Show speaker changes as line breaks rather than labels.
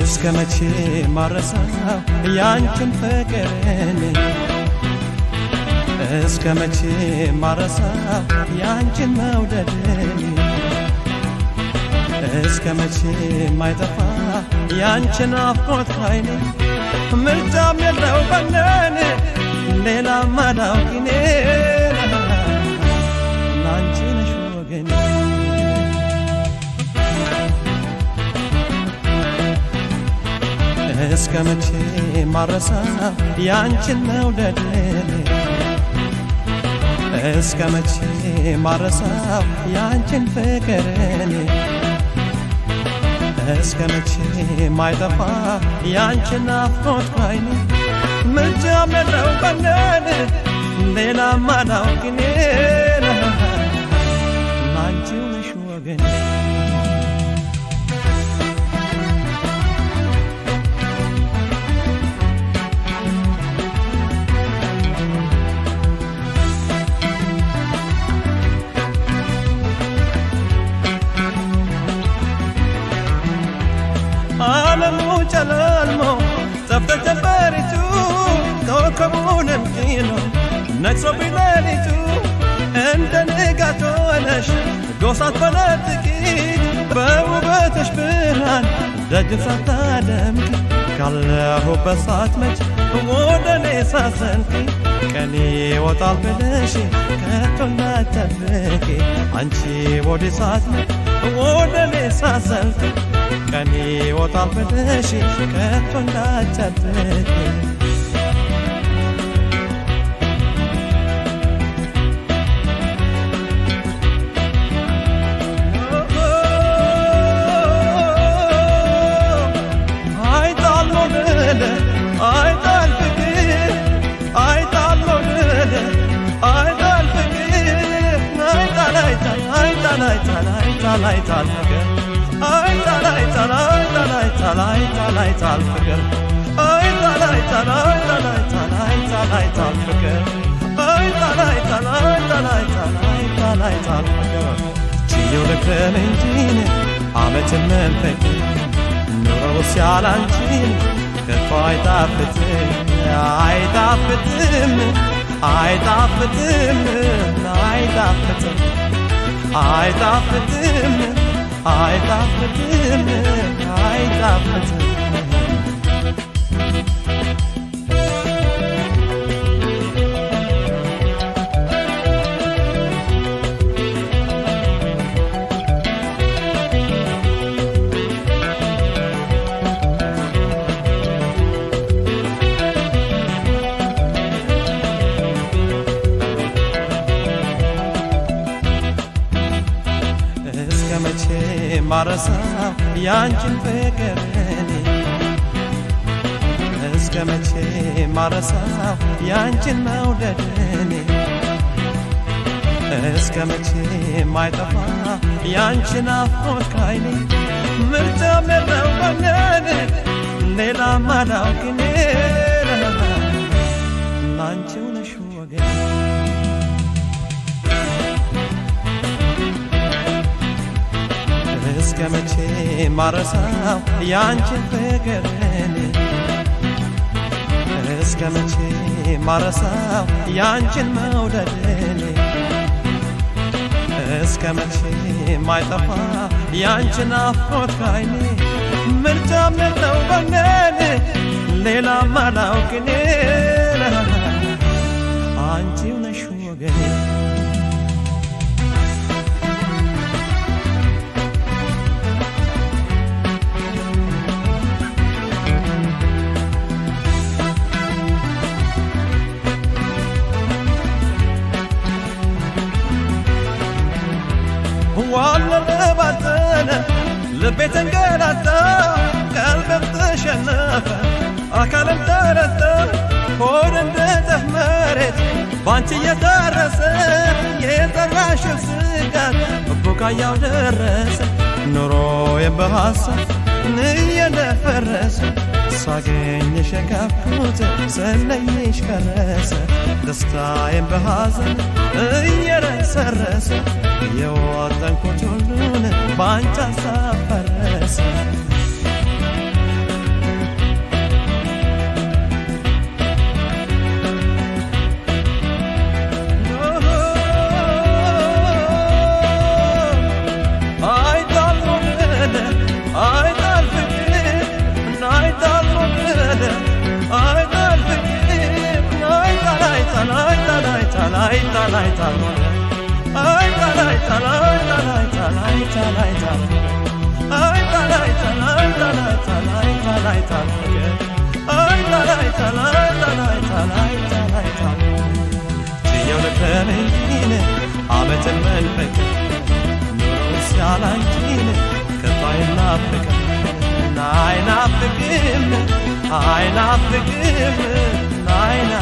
እስከ መቼ ማረሳው ያንቺን ፍቅርን እስከ መቼ ማረሳው ያንቺን መውደድን እስከ መቼ ማይጠፋ ያንቺን ናፍቆት ካይኔ ምርጫም የለው በነኔ ሌላም አላውቅ እኔ ላንቺ ነሽ ወገኔ። እስከ መቼ ማረሳው ያንቺን መውደድን እስከ መቼ ማረሳው ያንቺን ፍቅርን እስከ መቼ ማይጠፋ ያንቺን ናፍቆት ካይኔ ምርጫም የለው በነኔ ሌላም አላውቅ እኔ ላንቺው ነሽ ወገኔ። ዓለሙ ጨላልሞ ጠፍተ ጀንበሪቱ ኮከቡ ደምቂኖ ነግሶብኝ ሌሊቱ እንደ ንጋት ሆነሽ ጎሳት በለጥቂት በውበትሽ ብርሃን ደጅን ሳታደምቂ ካለሁበት ሳትመጪ ወደ እኔ ሳትዘልቂ ቀኔ ይወጣል ብለሽ ከቶ እንዳትጠብቂ አንቺ ወዲህ ሳትመጪ ወደ እኔ ሳትዘልቂ ቀኔ ይወጣል ብለሽ ከቶ እንዳትጠብቂ። አይጣል መውደድ አይጣል ፍቅር አይጣል መውደድ አይጣል ፍቅር አይጣል አይጣል አይጣል አይጣል አይጣል አይጣል ፍቅር አይጣል አይጣል አይጣል አይጣል አይጣል አይጣል ፍቅር አይጣል አይጣል አይጣል አይጣል አይጣል አይጣል ፍቅር አይጣል አይጣል አይጣል አይጣል አይጣል አይጣል ፍቅር ችዬው ልክረም እንጂ ዓመትን መንፈቅ ኑሮስ ያላንቺን ከቶ አይጣፍጥም አይጣፍጥም አይጣፍጥም አይጣፍጥም አይጣፍጥም አይጣፍጥም አይጣፍጥም። እስከ መቼ ማረሳው ያንቺን ፍቅር እኔ እስከ መቼ ማረሳው ያንቺን መውደድ እኔ እስከ መቼ ማይጠፋ ያንቺን ናፍቆት ካይኔ ምርጫም የለው በነኔ ሌላም አላውቅ እኔ ላንቺው ነሽ ወገኔ። እስከ መቼ ማረሳው ያንቺን ፍቅር እኔ እስከ መቼ ማረሳው ያንቺን መውደድ እኔ እስከ መቼ ማይጠፋ ያንቺን ናፍቆት ካይኔ ምርጫም የለው በነኔ ሌላም አላውቅ እኔ አንቺው ነሽ ወገኔ። ዋለለ ባዘነ ልቤ ተንገላታ አካልም ተረታ ሆድ እንደ ጠፍ መሬት ባንቺ እየታረሰ፣ የጠራሽው ስጋት ቡቃያው ደረሰ። ኑሮዬን በሐሳብ እየደፈረሰ፣ ሳገኝሽ የጋብኩት ስለይሽ ፈረሰ። ደስታዬን በሐዘን እየረሰረሰ፣ የወጠንኩት ሁሉን ባንቺ ሐሳብ ፈረሰ። አይጣል ሞገድ፣ አይጣል ፍቅር፣ አይጣል ሞገድ፣ አይጣል ፍቅር፣ አይጣል፣ አይጣል፣ አይጣል፣ አይጣል፣ አይጣል፣ አይጣል ሞገድ፣ አይጣል፣ አይጣል፣ አይጣል፣ አይጣል፣ አይጣል፣ አይጣል፣ አይጣል፣ አይጣል፣ አይጣል፣ አይጣል፣ አይጣል፣ አይጣል ሞገድ፣ አይጣል፣ አይጣል፣ አይጣል፣ አይጣል፣ አይጣል፣ አይጣል። ችየው ልክረምኝን ዓመትን መንፈቅ፣ ኑሮስ ያላንቺን ከቶ አይናፍቅም፣ አይናፍቅም፣ አይናፍቅም፣ አይናፍቅም።